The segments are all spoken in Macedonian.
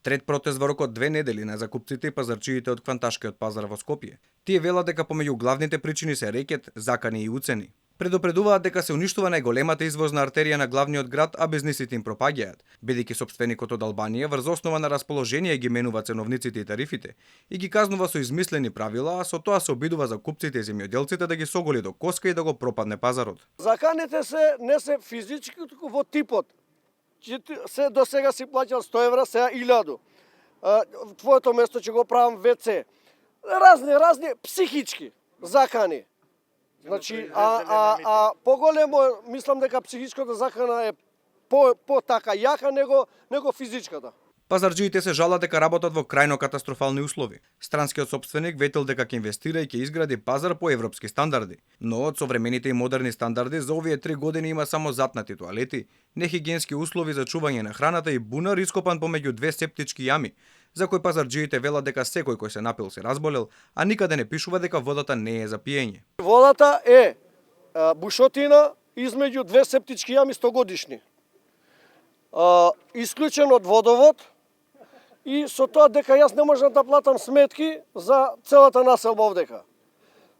Трет протест во рок од 2 недели на закупците и пазарчиите од кванташкиот пазар во Скопје. Тие велат дека помеѓу главните причини се рекет, закани и уцени. Предупредуваат дека се уништува најголемата извозна артерија на главниот град, а бизнисите им пропаѓаат, бидејќи сопственикот од Албанија врз основа на расположение ги менува ценовниците и тарифите и ги казнува со измислени правила, а со тоа се обидува закупците и земјоделците да ги соголи до коска и да го пропадне пазарот. Заканите се не се физички, туку во типот. Се до сега си плаќал 100 евра, сега 1000. Твоето место ќе го правам ВЦ. Разни психички закани. Значи, поголемо, мислам дека психичката закана е по така јака него физичката. Пазарџиите се жалат дека работат во крајно катастрофални услови. Странскиот сопственик ветил дека ќе инвестира и ќе изгради пазар по европски стандарди, но од современите и модерни стандарди за овие 3 години има само затнати тоалети, нехигиенски услови за чување на храната и бунар ископан помеѓу 2 септички јами, за кој пазарџиите велат дека секој кој се напил се разболел, а никаде не пишува дека водата не е за пиење. Водата е бушотина измеѓу 2 септички јами 100 годишни. Исклучен од водовод, и со тоа дека јас не можам да платам сметки за целата населба овдека.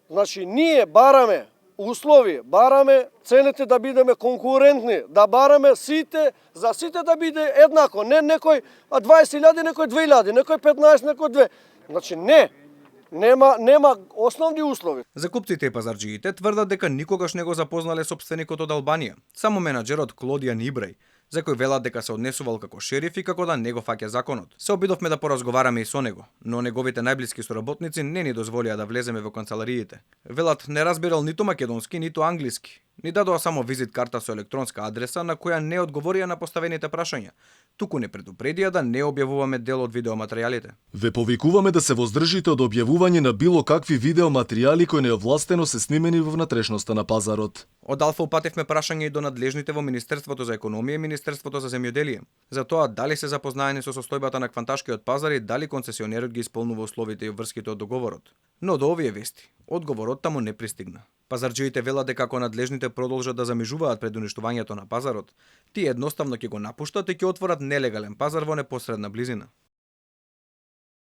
Значи, ние бараме услови, бараме цените да бидеме конкурентни, да бараме за сите да биде еднако, не некој 20.000, некој 2.000, некој 15, некој 2. Значи, нема основни услови. Закупците и пазарџиите тврдат дека никогаш не го запознале сопственикот од Албанија, само менаџерот Клодијан Ибрај, за кој велат дека се однесувал како шериф и како да не го фаќа законот. Се обидовме да поразговараме и со него, но неговите најблиски соработници не ни дозволија да влеземе во канцелариите. Велат не разбирал ниту македонски, ниту англиски. Ни дадоа само визит карта со електронска адреса на која не одговорија на поставените прашања. Туку не предупредија да не објавуваме дел од видеоматеријалите. Ве повикуваме да се воздржите од објавување на било какви видеоматеријали кои неовластено се снимени во внатрешноста на пазарот. Од Алфа упативме прашање и до надлежните во Министерството за економија и Министерството за земјоделие, за тоа дали се запознаени со состојбата на кванташкиот пазар и дали концесионерот ги исполнува условите и врските од договорот. Но до овие вести, одговорот таму не пристигна. Пазарџиите велат дека ако надлежните продолжат да замижуваат пред уништувањето на пазарот, тие едноставно ќе го напуштат и ќе отворат нелегален пазар во непосредна близина.